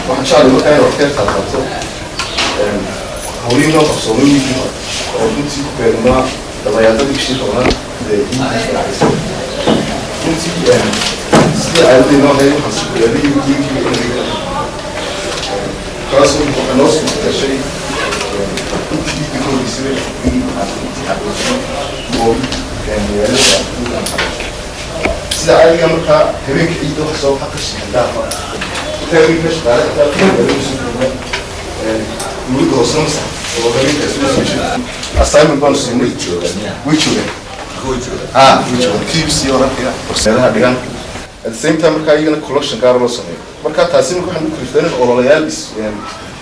Waxaan jeclay markaa in wax ka taabtaabto hawlihii noo qabsoomay wiigii hore, oo runtii ku beegnaa dabayaaqadii bishii tobnaad ee ciiddii dhacaysa. Runtii sidii caadadii noo ahayd, waxaan sugayaaday wiigiiba in kaasoo waxaa noo suurta gashay intii ciidda ka horreysay in aan runtii xaqiijino goobi magaalada. Sida caadiga markaa habeenka ciidda waxa soo baxa qashin xad-dhaafa. Intaa habeenka shaqaale xitaa magaalada soo joogna, dowladda hoose masax oo habeenkaas loo soo jeedo assignment baanu siinay. Way joogaan, way joogaan, KBC oo arkaya meelaha dhigan. At the same time, markaa iyagana collection gaara loo sameeyo. Marka taasi marka waxaan u kaliftaa in ololayaal is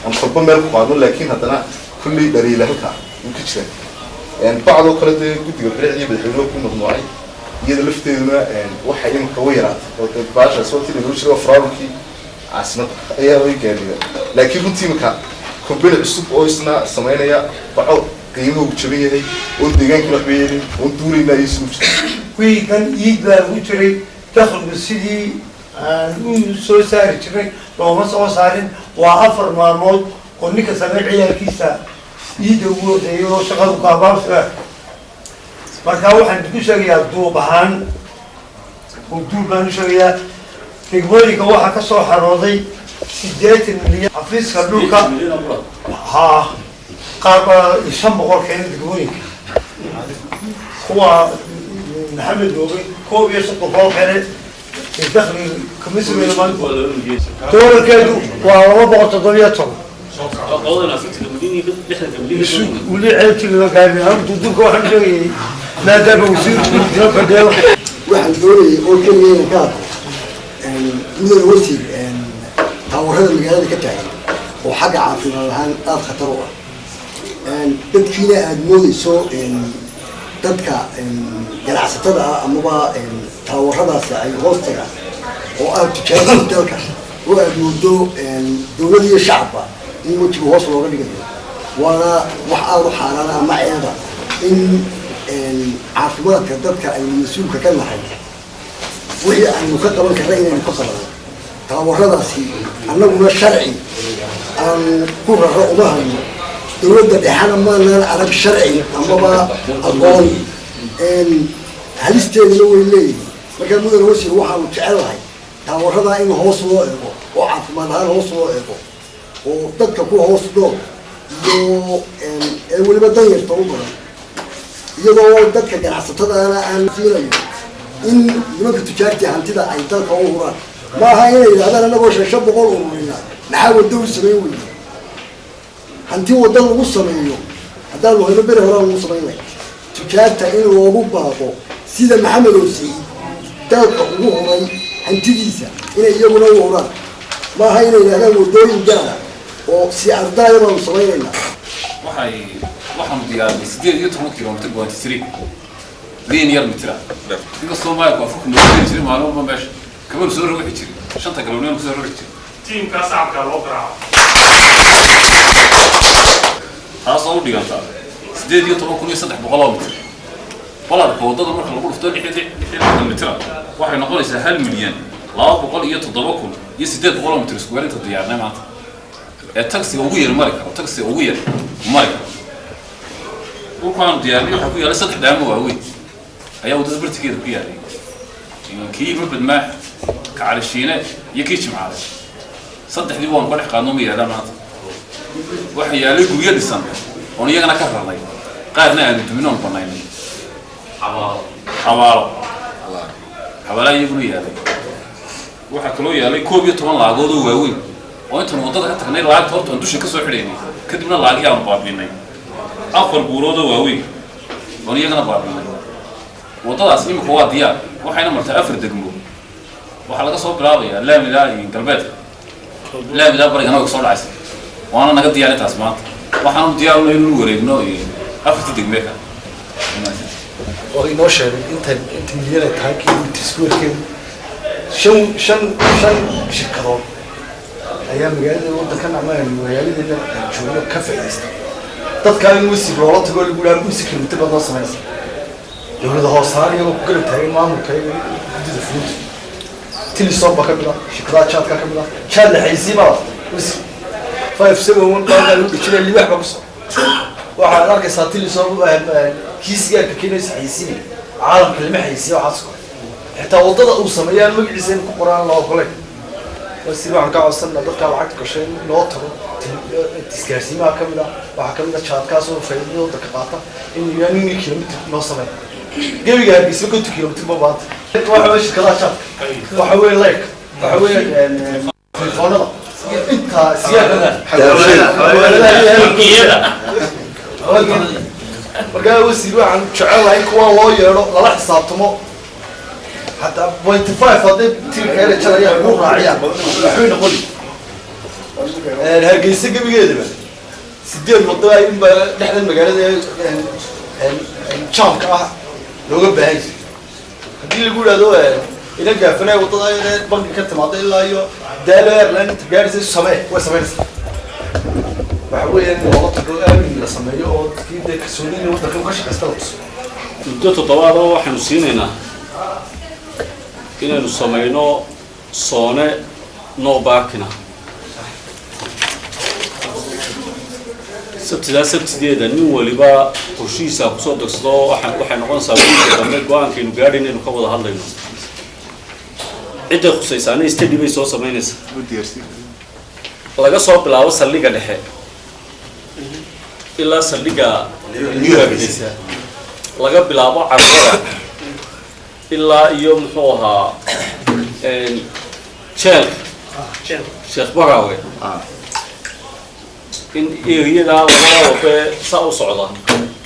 aan kolba meel ku qaadno, laakiin haddana kulley dhaliila halka uu ka jira. Bacdoo kale dee guddiga bilicdii madaxweynuhu ku mamnuucay, iyada lafteeduna waxay imika way yaraatay, oo dee baashaas waqti lagu jiro faraarkii caasimadda ayaa way gaadhiya. Laakiin runtii imika company cusub oo isna samaynaya baco qiimuhu uu jaban yahay, oon deegaankii waxba yeelin, oon duulayna iyo isgu jira. Wiigan iid baa lagu jiray. Dakhligu sidii aan u soo saari jirnay looma soo saarin. Waa 4 maalmood oo ninka samey ciyaalkiisa iidda ugu horreeyay oo shaqadu kaabaabsiga. Marka waxaan ku sheegayaa duub ahaan oo duub baan u sheegayaa, degmooyinka waxaa ka soo xarooday 80 milyan. Xafiiska dhulka haa, qaar baa 500 keenay degmooyinka, kuwa Maxamed Oogay 31 koo keenay. Dakhliga kama sugayno maanta. Doolarkeedu waa 217. Weli ceebtii lama gaarin. Anigu duuduubka waxaan sheegayay maadaama wasiirku jiro fadhiyo. Waxaan doonayay oo keliya inaan ka hadlo, mudane wasiir, taawarada magaalada ka taagan oo xagga caafimaad ahaan aada khatar u ah, dadkiina aada moodeyso dadka ganacsatada ah amaba taawaradaasi ay hoos tagaan oo ah tujaarada dalka, oo aada moodo dowlad iyo shacabba in wejiga hoos looga dhigayo. Waana wax aada u xaaraana ama ceeba in caafimaadka dadka aynu mas-uulka ka nahay wixii aynu ka qaban karna inaynu ka qabano. Taawaradaasi annaguna sharci aanu ku raro uma hayno, dowladda dhexana maanaan arag sharci amaba aqoon, halisteeduna way leeyihin. Markaa mudane wasiir, waxaanu jecel lahay taawaradaa in hoos loo eego oo caafimaad ahaan hoos loo eego, oo dadka ku hoos nool iyo ee weliba danyarta u badan, iyadoo dadka ganacsatadaana aan siinayo in nimanka tujaartii hantida ay dalka u huraan. Ma aha inay yidhahdaan anagoo 500 ururina maxaa waddo u samayn weyne. Hanti waddo lagu sameeyo haddaanu hayno, beri horaa lagu samayn lahay. Tujaarta in loogu baaqo sida Maxamed oo Saciid dalka ugu huray hantidiisa inay iyaguna u huraan. Ma aha inay yidhahdaan waddooyin gaara oo si ardaaya baanu samaynaynaa. Waxaanu diyaarinay 18 kilometer 0.3 linear meter. Inkastoo maayku afurku noo geli jiray maalin walba, meesha kamanu soo rogi jiray, 5ta galabnimo kusoo rogi jiray. Tiimkaa sacabkaa loo garaaco. Taasoo u dhiganta 18,300 oo mitir. Balarka waddada marka lagu dhufto 66 mitira, waxay noqonaysaa 1,207,800 oo mitir square inta diyaarnay maanta ee taxiga ugu yar mari karo, taxiga ugu yar mari karo. Dhulkaanu diyaarinay waxaa ku yaallay saddex dhaamo waaweyn ayaa waddada bartigeeda ku yaalay: kii Ilmo Badmaax, ka Calishiine iyo kii Jimcaale. Saddexdii waanu ka dhex qaadno, ma yaalaan maanta. Waxaa yaalay guryo dhisan oon iyagana ka rarnay, qaarna aanu dumin oon banaynay. Xabaalo xabaalaa iyaguna yaalay. Waxaa kaloo yaalay 11 laagood oo waaweyn oo intaan waddada ka tagnay laagta horta aan dusha ka soo xidhaynay, kadibna laagihii aanu baabiinay. Afar buurood oo waaweyn oon iyagana baabiinay. Waddadaas imika waa diyaar, waxayna martaa afar degmo. Waxaa laga soo bilaabayaa laamidaa iyo galbeedka, laamidaa barigana way kasoo dhacaysa. Waana naga diyaar intaas maanta. Waxaanu diyaar una inuu wareegno iyo afartii degmee kale. Oo inoo sheegay inta milyan ay tahay kilometer squarekeedu. Shan shirkadood ayaa magaalada waddankan ama magaaladeena aan joogno ka faa'iidaysta. Dadkaa in wasiir loola tago lagu dhaha imse kilomitir baad noo samaysa, dowladda hoos ahaan iyagoo ku garab taagan maamulka iyo guddida fulinta. Telesom baa ka mid ah, shirkadaha jaadka ka mid ah, jaad la xayisiin baa. Wasi 571 baa lagu dhejinaya, libaax baa ku socda. Waxaad arkaysaa Telesom kii sigaarka keenaysa xayeysiinaya. Caalamka lama xayeysiya waxaas kale, xitaa waddada uu sameeyaan magaciisa in ku qoraan la ogolay. Wasiir, waxaan ka codsanaa dadka lacagta gashay in loo tago. Isgaarsiimaha kamid ah, waxaa kamid ah jaadkaas oo faa'iidada waddanka qaata in nin kilomitr noo sameeyo. Gebiga Hargeysa 50 kilomitr ma baanta. Waxa weeye shirkadaha jaadka, waxa weeye leyrka, waxa weeye telefoonada, intaa sigaarka. Bangiyada. Markaa wasiir, waxaan jecelahay in kuwa loo yeedho, lala xisaabtamo, hataa 0.5 hadday tiirka yara jarayaan ku raaciyaan, waxbay noqoni. Hargeysa gebigeedaba sideed wado ay inba dhexdan magaalada jaamka ah looga baahan yahay. Haddii lagu yidhahdo ina gaafanaya waddada banki ka timaado ilaa iyo Daalo Airline inta gaadhaysa samee, way samaynaysaa. Waxa weeyaan in looga tago, amni la sameeyo oo dadkii dee kalsoonida waddanka ka shaqaysta la tuso. Muddo toddobaad oo waxaanu siinaynaa inaynu samayno zone no parking-na. Sabtidaa sabtideeda nin waliba qorshihiisa kusoo dagsado. Waxay noqonaysaa wiilka dambe go-aankaynu gaadhin inaynu ka wada hadlayno. Cidday khusaysaana study bay soo samaynaysaa, laga soo bilaabo saldhigga dhexe ilaa saldhigga New Hargeysa, laga bilaabo Carwada ilaa iyo muxuu ahaa jeelka Sheekh Baraawe, in eriyadaa labada wado ee saa u socda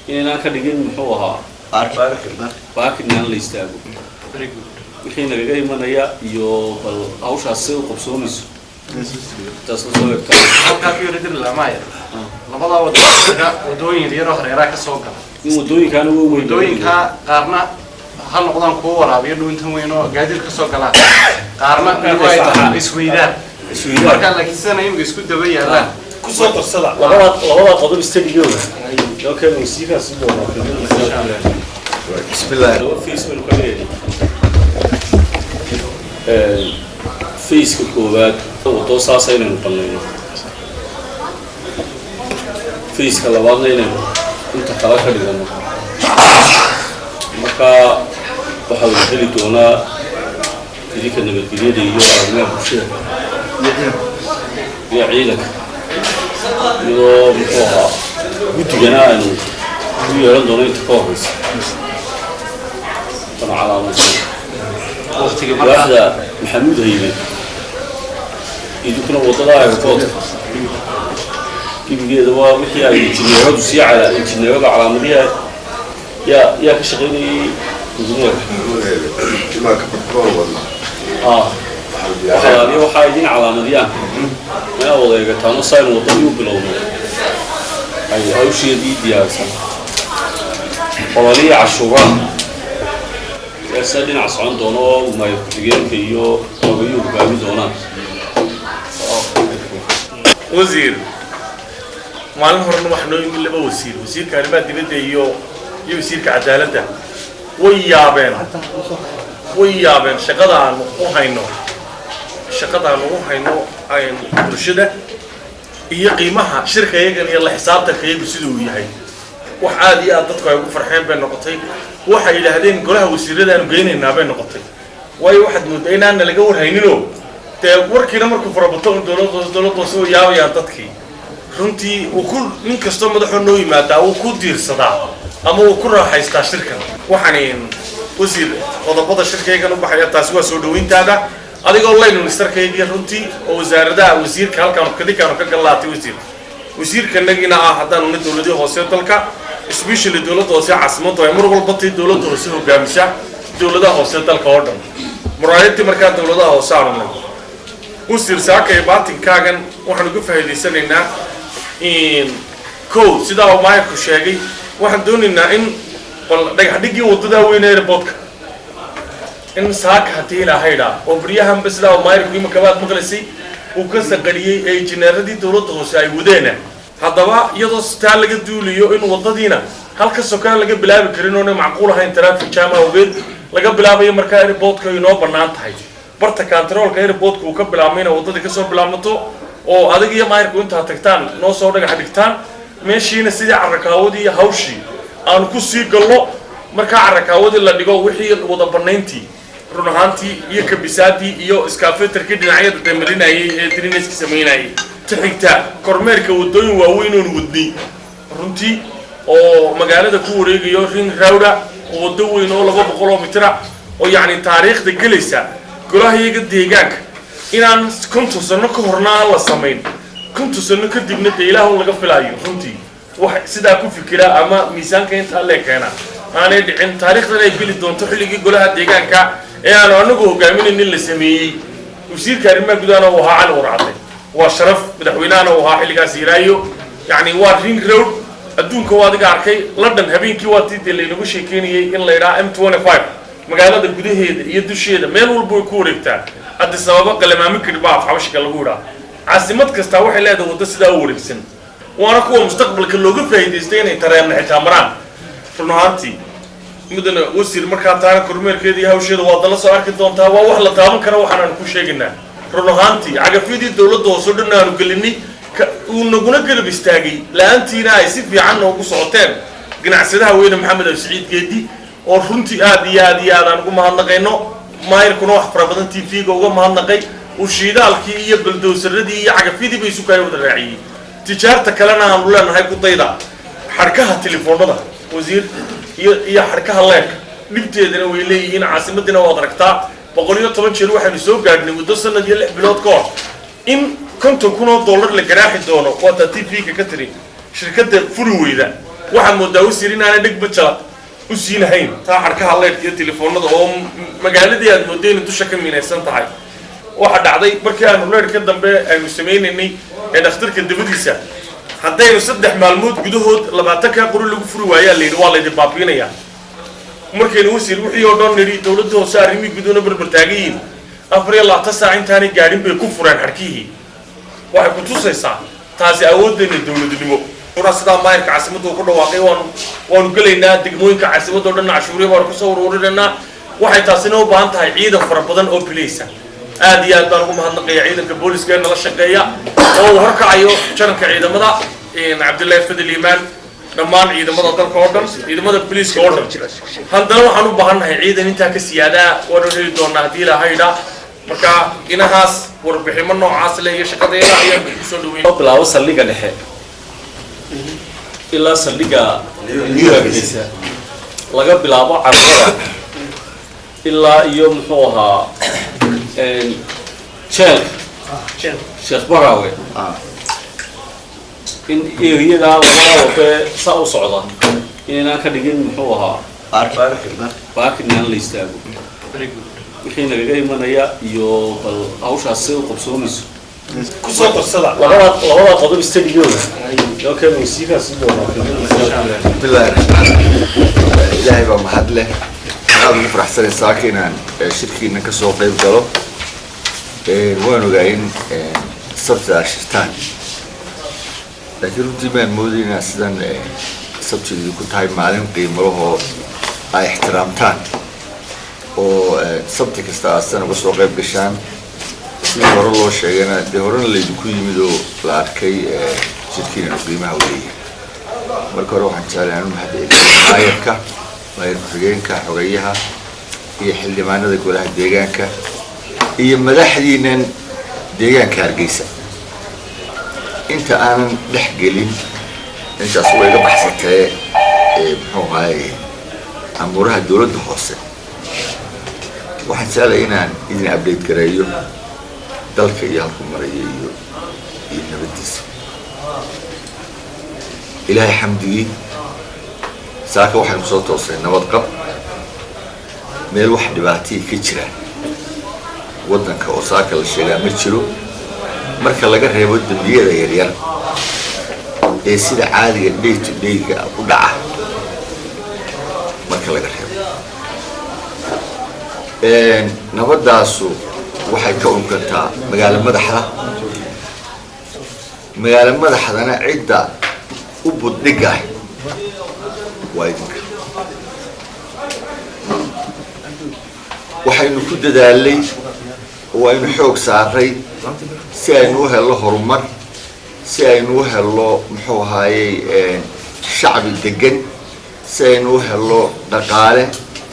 inaynaan ka dhigin muxuu ahaa parking, aan la istaago. Wixii nagaga imanaya iyo bal hawshaas say u qabsoomayso intaas la soo egtaa. Halkaa ku yara diri laamaaya labadaa wado, wadooyin yaryaroo hareeraha ka soo gala. In wadooyinkaana waa weyn. Wadooyinka qaarna ha noqdaan kuwo waraabiyo dhuuntan weyn oo gaadiid ka soo galaan, qaarna ay tahay isweydaan. Isweydaan. Marka laakiin sidana imika isku daba yaalaan. Kusoo darsada. Labada qodob study-gooda okay, wasiirkaas sii doonaa. Bismillah. Laba phase baynu ka leeyahay. Phase-ka koowaad waddo saasa inaynu qannayno, phase-ka labaadna inaynu inta kale ka dhigano. Marka waxaa wada heli doonaa idinka nabadgelyada iyo arrimaha bulshada iyo ciidanka, iyadoo muxuu ahaa guddigana aynu u yeelan doono inta ka horeysa kana calaamaysan. Waqtiga markaa. Waaxda Maxamuud Haybe, idinkuna waddada airportka gebigeeda waa wixii ay injineeradu sii cala injineerada calaamadihi yaa ka shaqaynayay injineerka. Ah, waxalaaliya waxaa idin calaamadiyaan inaa wada eegataano saynu waddadii u bilowno ay hawsheedii diyaarsan. Qololihii cashuuraha se dhinac socon doono oo maayar ku-xigeenka iyo hogayuu hogaami doonaan. Wasiir, maalin horena waxaa noo yimid laba wasiir, wasiirka arrimaha dibadda iyo wasiirka cadaaladda. Way yaabeen, way yaabeen shaqada aanu u hayno, shaqada aanu u hayno bulshada iyo qiimaha shirka iyagan iyo la xisaabtanka iyagu siduu yahay. Wax aad iyo aad dadku ay ugu farxeen bay noqotay. Waxay yidhaahdeen golaha wasiirada aanu geynaynaa bay noqotay, waayo waxaad moodaa inaana laga warhayninoo dee warkiina markuu farabato un dowlad hoose way yaabayaan dadkii. Runtii uu ku nin kastoo madaxoo noo yimaadaa wuu ku diirsadaa ama uu ku raaxaystaa shirkan. Waxaan wasiir qodobada shirkaygan u baxaya, taasi waa soo dhaweyntaada adigoo line ministerkaygii runtii oo wasaaradaha wasiirka halkaanu kadinkaanu ka gallaatay wasiir, wasiirkanagiina ah haddaanu na dowladii hoose dalka, especially dowladda hoose caasimaddu ay mar walba tay dowladda hoose hogaamisa dowladaha hoose dalka oo dhan, muraayadii markaa dowladaha hoose aanu nahay. Wasiir, saakay baatinkaagan waxaan uga faa'iidaysanaynaa in kow, sidaa uu maayarku sheegay, waxaan doonaynaa in bal dhagax dhiggii waddadaa weyn ee airportka in saaka haddii ilaahaydhaa oo baryahanba sidaa uu maayarku imika baad maqlaysay uu ka sanqariyey ee injineeradii dowladda hoose ay wadeena. Haddaba iyadoo taa laga duuliyo in waddadiina halka sokaan laga bilaabi karin oona macquul ahayn traffic jam awgeed, laga bilaabayo markaa airportka inoo bannaan tahay, barta kantaroolka airportka uu ka bilaabmayna waddadii kasoo bilaabmato. Oo adig iyo maayirku intaa tagtaan noo soo dhagax dhigtaan meeshiina, sidii carrakaawadii iyo hawshii aanu ku sii gallo. Markaa carrakaawadii la dhigo, wixii wada banayntii run ahaantii iyo kabisaadii iyo excavatorkii dhinacyada damarinayay ee drainageka samaynayay. Ta xigta, kormeerka waddooyin waaweyn oon wadnay runtii oo magaalada ku wareegayo, ring road-a oo waddo weyn oo 200 oo mitira oo yacni taariikhda gelaysa golahayaga deegaanka, inaan 50 sano ka horna aan la samayn, 50 sano kadibna dee ilaah un laga filaayo runtii wax sidaa ku fikira ama miisaanka intaa lee keena aanay dhicin. Taariikhdan ay geli doonto xilligii golaha deegaanka ee aanu anagu hogaaminaynin la sameeyey. Wasiirka arrimaha gudahana uu ahaa Cali Warcade, waa sharaf. Madaxweynahana uu ahaa xilligaas Iraayo. Yacni waa ring road adduunka waa adiga arkay. London habeenkii waa tii dee laynagu sheekeynayay in la yidhaha M25 magaalada gudaheeda iyo dusheeda meel walba way ku wareegtaa. Addis Ababa qalamaami kari baa af Xabashiga lagu yidhaha. Caasimad kastaa waxay leedahay waddo sidaa u wareegsan, waana kuwa mustaqbalka looga faa'iidaystay inay tareenna xitaa maraan run ahaantii. Mudane wasiir, markaa taana kormeerkeeda iyo hawsheeda waad nala soo arki doontaa. Waa wax la taaban kara waxaan ku sheegaynaa run ahaantii. Cagafyadii dowladda hoose o dhan aanu gelinay, uu naguna garab istaagay, la-aantiina ay si fiican noogu socoteen, ganacsadaha weyne Maxamed Abi Saciid Geedi, oo runtii aad iyo aad iyo aad aan ugu mahadnaqayno. Maayirkuna wax fara badan TV-ga uga mahadnaqay, uu shiidaalkii iyo baldowsaradii iyo cagafyadii bay isu kaaya wada raaciyey. Tijaarta kalena aanu leenahay ku dayda. Xadhkaha telefoonada, wasiir, iyo xadhkaha leerka dhibteedana way leeyihiin. Caasimaddiina waad aragtaa, 110 jeer waxaynu soo gaadhnay muddo sanad iyo 6 bilood ka hor in 50,000 oo dollar la ganaaxi doono. Waataa TV-ga ka tiri shirkadda furi weyda. Waxaad moodaa, wasiir, inaanay dhegba jala u siinahayn taa xadhkaha leyrka iyo telefoonada oo magaaladii aad mooday inay dusha ka miinaysan tahay. Waxaa dhacday markii aanu leyrka dambe aynu samaynaynay ee dhakhtarka dabadiisa, haddaynu 3 maalmood gudahood 20-kaa qori lagu furi waayaa, la yidhi waa laydin baabiinayaa. Markaynu, wasiir, wixii oo dhan nidhi, dowladda hoose arrimihii guduhuna barbar taagan yihiin, 24 saac intaanay gaadhin bay ku fureen xadhkihii. Waxay ku tusaysaa taasi awooddeena dowladnimo. Sidaa maayirka caasimadda uu ku dhawaaqay, waanu gelaynaa degmooyinka caasimadda o dhan, cashuuriya baanu kusoo uruurinaynaa. Waxay taasina u baahan tahay ciidan fara badan oo bilaysa. Aad iyo aad baan ugu mahadnaqaya ciidanka booliska ee nala shaqeeya oo uu horkacayo jananka ciidamada Cabdillahi Fadel Iimaan, dhammaan ciidamada dalka oo dhan, ciidamada booliiska oo dhan. Haddana waxaan u baahannahay ciidan intaa ka siyaadaa, waanu heli doonaa haddii Ilaahay idhaa. Marka inahaas warbiximo noocaas leh iyo shaqadeena ayaan kusoo dhaweyn. Loo bilaabo saldhigga dhexe ilaa saldhigga Hargeysa, laga bilaabo Carwada ilaa iyo muxuu ahaa jeelka Sheekh Baraawe, in eriyadaa labada wado ee saa u socda inaynaan ka dhigin muxuu ahaa parking, inaan la istaago. Wixii nagaga imanaya iyo bal hawshaas say u qabsoomayso kusoo darsada. Labada qodob study-gooda okay, wasiirkaa sii doonaa. Bismillahi raxmaan. Ilaahay baa mahad leh. Waxaad ugu faraxsanay saaka inaan shirkiina kasoo qayb galo. Waan ogaa in sabti aa shirtaan, laakiin runtii baan moodaya inaa sidan sabtidu ku tahay maalin qiimo lahoo ay ixtiraamtaan oo sabti kasta aad sidan uga soo qayb gashaan. Sidii hore loo sheegayna dee horena laydinku yimid oo la arkay shirkiina qiimaha u leeyahay. Marka hore waxaan jeclay inaan u mahad celiyo maayarka, maayar ku-xigeenka, xogeyaha iyo xildhibaanada golaha deegaanka iyo madaxdiinan deegaanka Hargeysa. Inta aanan dhex gelin intaas way iga baxsatee muxuu ahaye amuuraha dowladda hoose, waxaan jeclay inaan idin update gareeyo dalka iyo halku marayo iyo nabaddiisa. Ilaahay xamdigii, saaka waxaynu kusoo toosnay nabad qab. Meel wax dhibaatihii ka jiraan waddanka oo saaka la sheegaa ma jiro, marka laga reebo dembiyada yaryar ee sida caadiga day to day-ga u dhaca. Marka laga reebo, nabadaasu waxay ka unkantaa magaalo madaxda. Magaalo madaxdana cidda u buddhig ah waa idinka. Waxaynu ku dadaalay oo aynu xoog saaray Si aynu u helno horumar, si aynu u helno, muxuu ahaayey, shacbi degan, si aynu u helno dhaqaale,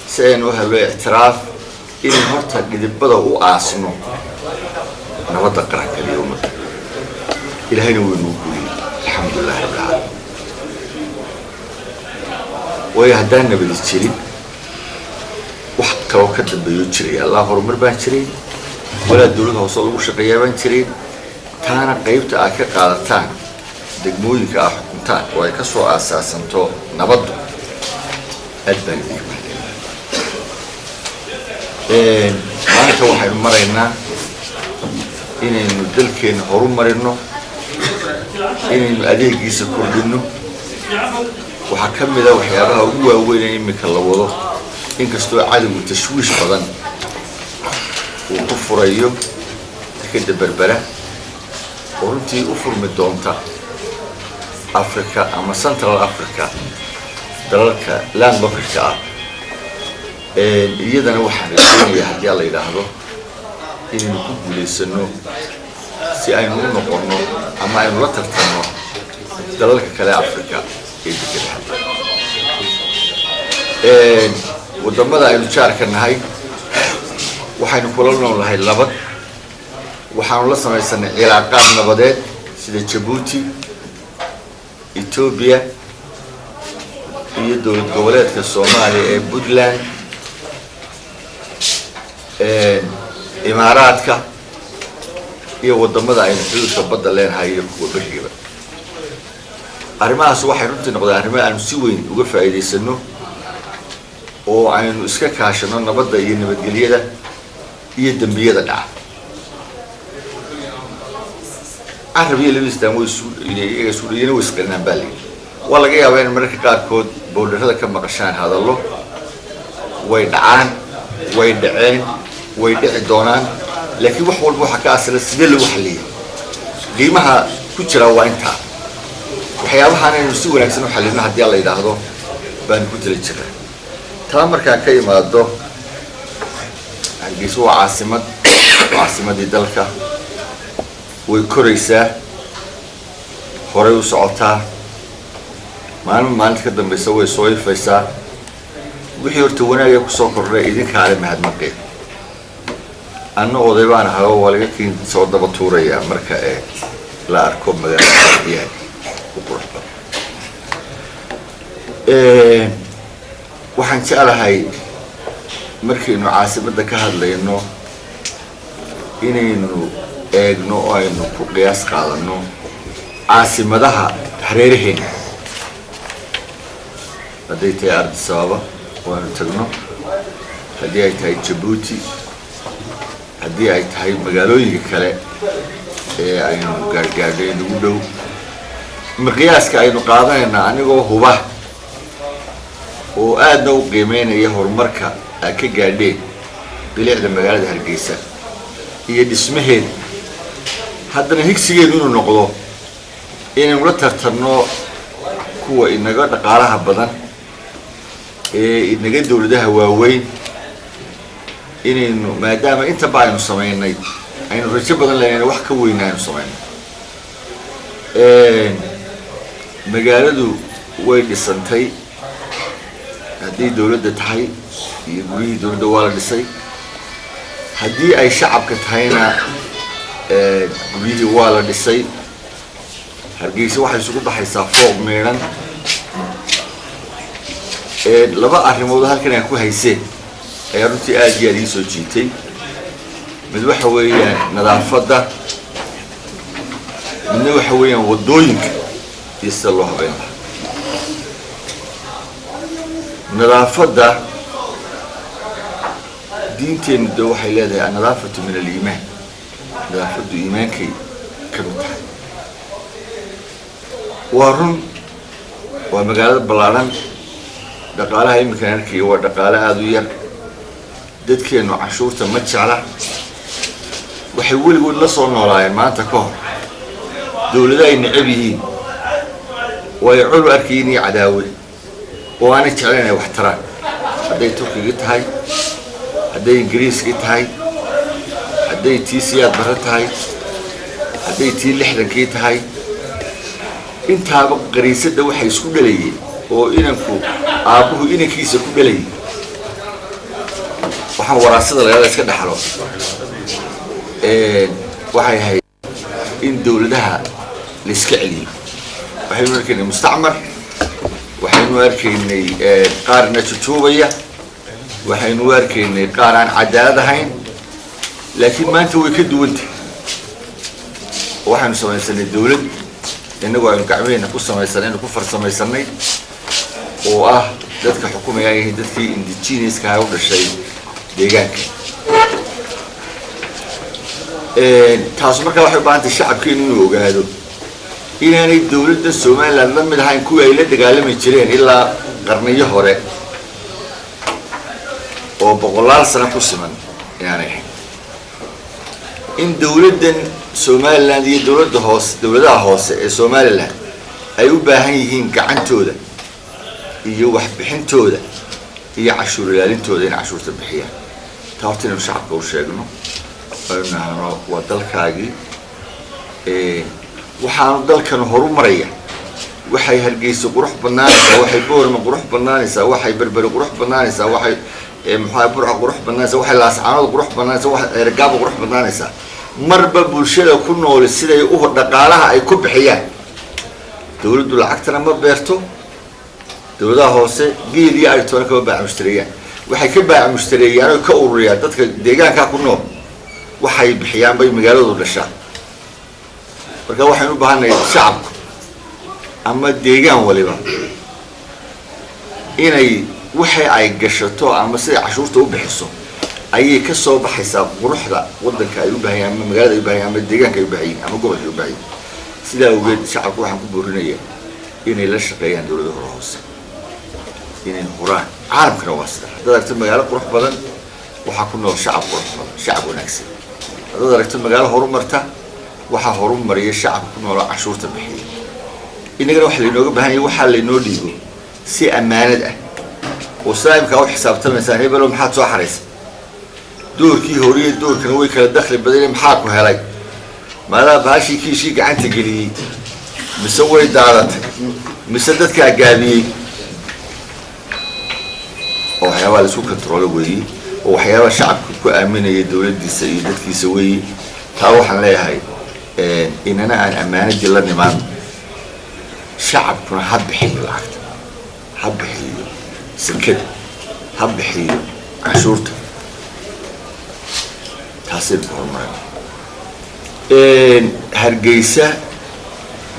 si aynu u helno ictiraaf, inay horta dhidibada u aasno nabadda qaranka iyo ummadda. Ilaahayna wuu inuu guuliyey, alxamdulilahi rabbil caalamiin. Waayo, haddaan nabadi jirin, wax kaloo ka dambeeyo jiraya allah horumar baan jirayn, walaa dowlad hoose lagu shaqeeyaa baan jirayn. Taana qaybta aad ka qaadataan degmooyinka aad xukuntaan oo ay ka soo aasaasanto nabaddu, aad baan idinka mahadcelinayaa. Maanta waxaynu maraynaa inaynu dalkeenna horu marino, inaynu adeegiisa kordhino. Waxaa ka mid a waxyaabaha ugu waaweyn ee imika la wado, inkastoo cadowgu tashwiish badan uu ku furayo, dekeda Berbera oo runtii u furmi doonta Africa ama Central Africa, dalalka landlocked-ka ah. Iyadana waxaan rajeynayaa, haddii alla yidhaahdo, inaynu ku guulaysano si aynu u noqonno ama aynu la tartanno dalalka kale Africa ee dekeda. Hadda waddamada aynu jaarka nahay waxaynu kula noolnahay nabad, waxaanu la samaysanay cilaaqaad nabadeed, sida Jabuuti, Etoobiya iyo dowlad goboleedka Soomaaliya ee Puntland, Imaaraadka iyo waddamada aynu xuduudka badda leenahay iyo kuwa berigiba. Arrimahaas waxay runtii noqdeen arrimo aanu si weyn uga faa'iidaysano oo aynu iska kaashano nabadda iyo nabadgelyada iyo dembiyada dhaca. Carab iyo labistan way isu iyaga isu iyana way isqarinaan baa layidhi. Waa laga yaabaa in mararka qaarkood boodharada ka maqashaan hadallo. Way dhacaan, way dhaceen, way dhici doonaan, laakiin wax walba waxaa ka asala sidee lagu xaliyay. Qiimaha ku jira waa intaa. Waxyaabahaan aynu si wanaagsan u xalino, haddii alla yidhaahdo, baanu ku tala jiraa. Taa markaan ka imaado, Hargeysa waa caasimad, waa caasimadii dalka. Way koraysaa, horay u socotaa, maalin maalinta ka dambaysa way soo ifaysaa. Wixii horta wanaaga kusoo kordhay idinkaale mahadnaqeed. Anna oday baan ahay oo waa laga kiin soo daba tuurayaa marka ee la arko magaalada aad u qurux badan. Waxaan jeclahay markaynu caasimadda ka hadlayno inaynu eegno oo aynu ku qiyaas qaadano caasimadaha hareeraheena, hadday tahay Addis Ababa oo aynu tagno, haddii ay tahay Jabuuti, haddii ay tahay magaalooyinka kale ee aynu gaadhgaadhay nagu dhow. Miqyaaska aynu qaadanayna, anigoo huba oo aadna u qiimeynaya horumarka aad ka gaadheen bilicda magaalada Hargeysa iyo dhismaheeda, haddana higsigeedu inuu noqdo inaynu la tartanno kuwa inaga dhaqaalaha badan ee inaga dowladaha waaweyn, inaynu, maadaama intaba aynu samaynay, aynu rajo badan lenayn wax ka weyn aynu samaynay. Magaaladu way dhisantay, haddii dowladda tahay iyo guryihii dowladda waa la dhisay, haddii ay shacabka tahayna guryihii waa la dhisay. Hargeysa waxay isugu baxaysaa fooq miidhan. Laba arrimood halkan aan ku hayseen ayaa runtii aad iyo aad ii soo jiitay. Mid waxa weeyaan nadaafadda, midna waxa weeyaan waddooyinka iyo sida loo habeyn lahaa. Nadaafadda, diinteennu de waxay leedahay "النظافة من الإيمان", nadaafaddu iimaankay ka mid tahay. Waa run, waa magaalada ballaadhan. Dhaqaalaha iminkaan arkaya waa dhaqaale aada u yar. Dadkeennu canshuurta ma jecla. Waxay weligood la soo noolaayeen maanta ka hor dowlado ay necab yihiin oo ay col u arkayiin iyo cadaawad oo aanay jeclayn inay wax taraan, hadday Turkigii tahay, hadday Ingiriiskii tahay, hadday Tiisiyaad Barre tahay. Hadday tii 60-kii tahay, intaaba qariisadda waxay isku dhalayeen oo inanku aabbuhu inankiisa ku dhalayay, waxaan waraasada lagada iska dhaxlo, waxay ahayd in dowladaha la iska celiyo. Waxaynu arkaynay mustacmar, waxaynu arkaynay qaarna jujuubaya, waxaynu arkaynay qaar aan cadaalad ahayn, laakiin maanta way ka duwantahay. Waxaynu samaysanay dowlad innagu aynu gacmeheenna ku samaysanay, aynu ku farsamaysanay, oo ah dadka xukumaya yihiin dadkii indigenouska ha u dhashay deegaanka. Taas markaa waxay u baahan tahay shacabkeenu inuu ogaado inaanay dowladda Somaliland la mid ahayn kuwii ay la dagaalami jireen ilaa qarniyo hore oo boqolaal sano ku siman inaanay ahayn, in dowladdan Somaliland iyo dowladda hoose, dowladaha hoose ee Somaliland ay u baahan yihiin gacantooda iyo waxbixintooda iyo cashuur ilaalintooda, in cashuurta bixiyaan. Taa horta inaynu shacabka u sheegno, aynu nahno waa dalkaagii, waxaanu dalkan horu maraya. Waxay Hargeysa qurux badnaanaysaa, waxay Boorama qurux badnaanaysaa, waxay Berberi qurux badnaanaysaa, waxay muxaa Burca qurux badnaanaysaa, waxay Laascaanood qurux badnaanaysaa, waxay Ceergaabo qurux badnaanaysaa marba bulshada ku nooli siday u dhaqaalaha ay ku bixiyaan. Dowladdu lacagtana ma beerto, dowladaha hoose geel iyo aritoona kama baac mushtareeyaan. Waxay ka baac mushtareeyaan oo ka ururiyaan dadka deegaankaa ku nool. Waxay bixiyaan bay magaaladu dhashaa. Marka waxaynu u baahannahay shacabku ama deegaan waliba inay waxay ay gashato ama siday cashuurta u bixiso ayay ka soo baxaysaa quruxda waddanka ay u baahan yahin ama magaalada ay u bahan yahin ama deegaanka ay u baahan yihin ama gobolka ay u baahan yihin. Sidaa awgeed shacabku waxaan ku boorinayaa inay la shaqeeyaan dowlada hore hoose, inay huraan. Caalamkana waa sida: haddaad aragto magaalo qurux badan, waxaa ku nool shacab qurux badan, shacab wanaagsan. Haddaad aragto magaalo horumarta, waxaa horumariya shacabka ku nooloo cashuurta bixiya. Innagana waxa laynooga baahan yahay waxaa laynoo dhiibo si ammaanad ah oo sidaa imkaa u xisaabtamaysaan: hebelo, maxaad soo xaraysa? Doorkii horiyo doorkana way kala dakhli badane, maxaa ku helay? Maadaa bahashii kiishii gacanta geliyey mise way daadatay mise dadkaa gaabiyey? Oo waxyaabaha la isku controlo weeye, oo waxyaabaha shacabka ku aaminaya dowladdiisa iyo dadkiisa weeye. Taa waxaan leeyahay, inana aan ammaanadii la nimaano, shacabkuna ha bixiyo lacagta, ha bixiyo sekada, ha bixiyo canshuurta. Taasaynu ku horumaran. Hargeysa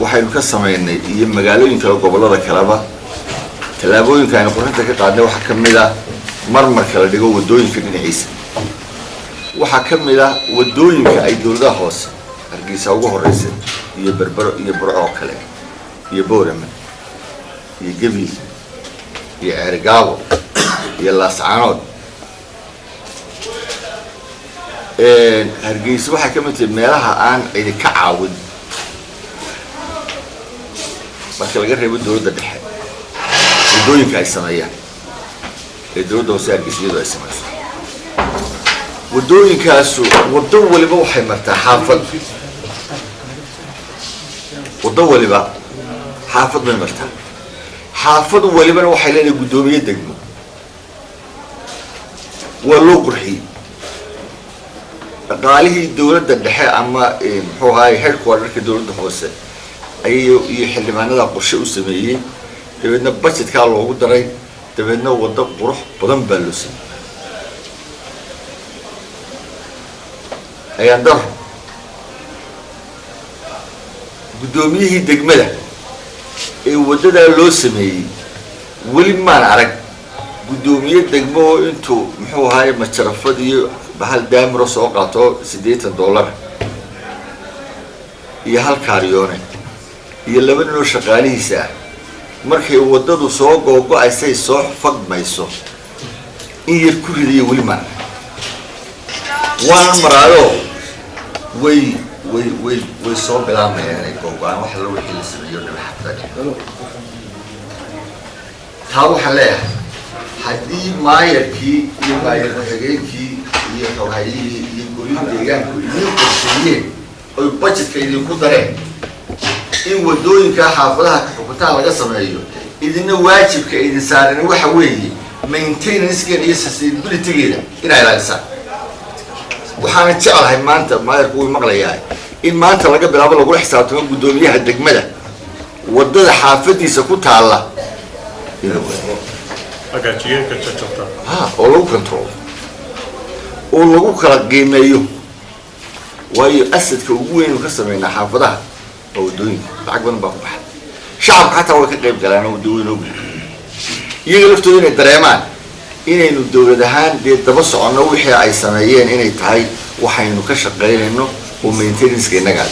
waxaynu ka samaynay iyo magaalooyin kale, gobollada kaleba, tallaabooyinka aynu qurxinta ka qaadnay waxaa ka mid ah marmarka la dhigo waddooyinka dhinaciisa. Waxaa ka mid ah waddooyinka ay dowladaha hoose Hargeysa ugu horeysa iyo Berbero iyo Burco oo kale iyo Boorama iyo Gabil iyo Ceergaabo iyo Laascaanood. Hargeysa waxay ka mid tahay meelaha aan cidi ka caawin marka laga reebo dowladda dhexe. Waddooyinka ay sameeyaan ee dowladda hoose Hargeysa iyadoo ay samayso waddooyinkaasu, waddo waliba waxay martaa xaafad, waddo waliba xaafad bay martaa, xaafad walibana waxay leedahay guddoomiye degmo. Waa loo qurxiyey. Dhaqaalihii dowladda dhexe ama muxuu ahaay headquarterka dowladda hoose ayay iyo xildhibaanada qorshe u sameeyey, dabeedna budgetkaa loogu daray, dabeedna waddo qurux badan baa loo sameeyey. Ayaan daro guddoomiyihii degmada ee waddadaa loo sameeyey weli maan arag guddoomiye degmo oo intuu muxuu ahaay majarafad iyo bahal daamiro soo qaato $80 iyo hal kaariyoone iyo laba ninoo shaqaalihiisa ah, markay waddadu soo googo-aysay, soo fagmayso, in yar ku ridayo weli maan arag. Waanan maraayo, way way way way soo bilaabmayaan inay googo-aan wax alla wixii la sameeyo dhibaxatada. Taa waxaan leeyahay, haddii maayarkii iyo maayar ku-xigeenkii iyo xoghayihii iyo golihii deegaanku idiin qorsheeyeen Oy budgetka idinku dareen in wadooyinka xaafadaha xukuntaan laga sameeyo, idina waajibka idin saaran waxa weeye maintenancekeeda iyo sustainabilitygeeda inaa ilaalisaan. Waxaana jeclahay maanta, maayarku wuu maqlayaa, in maanta laga bilaabo lagula xisaabtamo guddoomiyaha degmada wadada xaafadiisa ku taalla inuu Hagaajiye ka jajabta. Ha, oo lagu control oo lagu kala qiimeeyo, waayo assetka ugu weyn ka sameynaa xaafadaha waa waddooyinka. Lacag badan baa ku baxa. Shacabka xataa way ka qayb galaan oo waddooyin og iyaga laftooda inay dareemaan inaynu dowlad ahaan dee daba soconno wixii ay sameeyeen, inay tahay waxaynu ka shaqaynayno oo maintenanceka innagaa.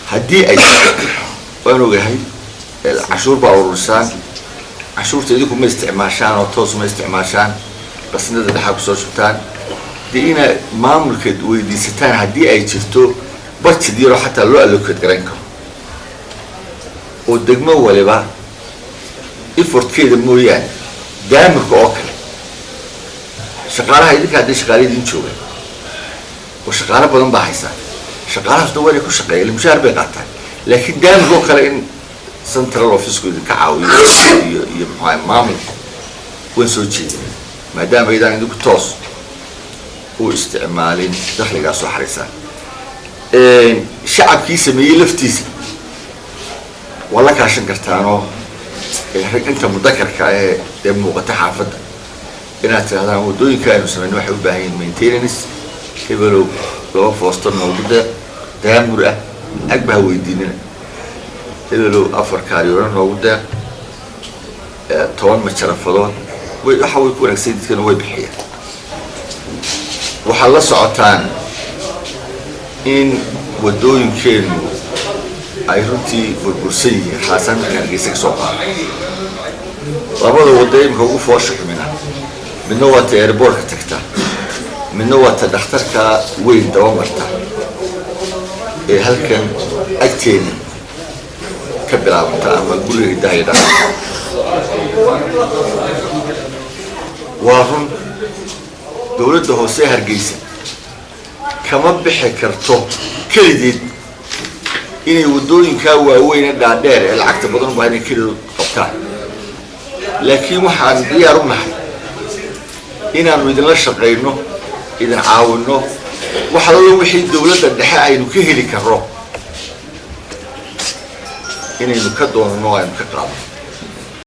Haddii ay, waan ogahay, cashuur baa ururisaan. Cashuurta idinku ma isticmaashaan oo toos ma isticmaashaan, qasnada dhexaa kusoo shubtaan. Dee inaad maamulkeed weydiisataan haddii ay jirto budget yaroo xataa loo allocate garayn karo oo degmo waliba effortkeeda mooyaane, daamirka oo kale, shaqaalaha idinka haddii shaqaala idin jooga oo shaqaalo badan baa haysaa, shaqaalahaasna waa inay ku shaqeeya, mushaar bay qaataan. Laakiin daamirka oo kale in central officeku idinka caawiyo iyo muxuu maamulka waan soo jeedinay, maadaama aydaan idinku toos u isticmaalin dakhligaa soo xariisaan. Shacabkii sameeyey laftiisa waa la kaashan kartaanoo rag inta mudakarka ee dee muuqata xaafadda inaad tirahdaan, "Waddooyinka aynu samayno waxay u baahan yihin maintenance, hebelow laba foosto noogu deeq daamur ah, lacag ba ha weydiinina. Hebelow afar kaariyoona noogu deeq, 10 majarafadood." Way waxa way ku wanaagsan, dadkana way bixiyaan. Waxaad la socotaan in waddooyinkeenu ay runtii burbursan yihiin, khaasan markaan Hargeysa ka soo qaado. Labada waddo imika ugu foosha xumina, midna waa ta airportka tagta, midna waa ta dhakhtarka weyn daba marta ee halkan agteena ka bilaabanta ama guriga hidaha iyo dhaqanka. Waa run, dowladda hoose ee Hargeysa kama bixi karto kelideed inay waddooyinkaa waaweyne dhaadheer ee lacagta badan ubaa inay kelidood qabtaan, laakiin waxaan diyaar u nahay inaanu idinla shaqayno, idin caawino, wax allo wixii dowladda dhexe aynu ka heli karro inaynu ka doonano, aynu ka qaadno.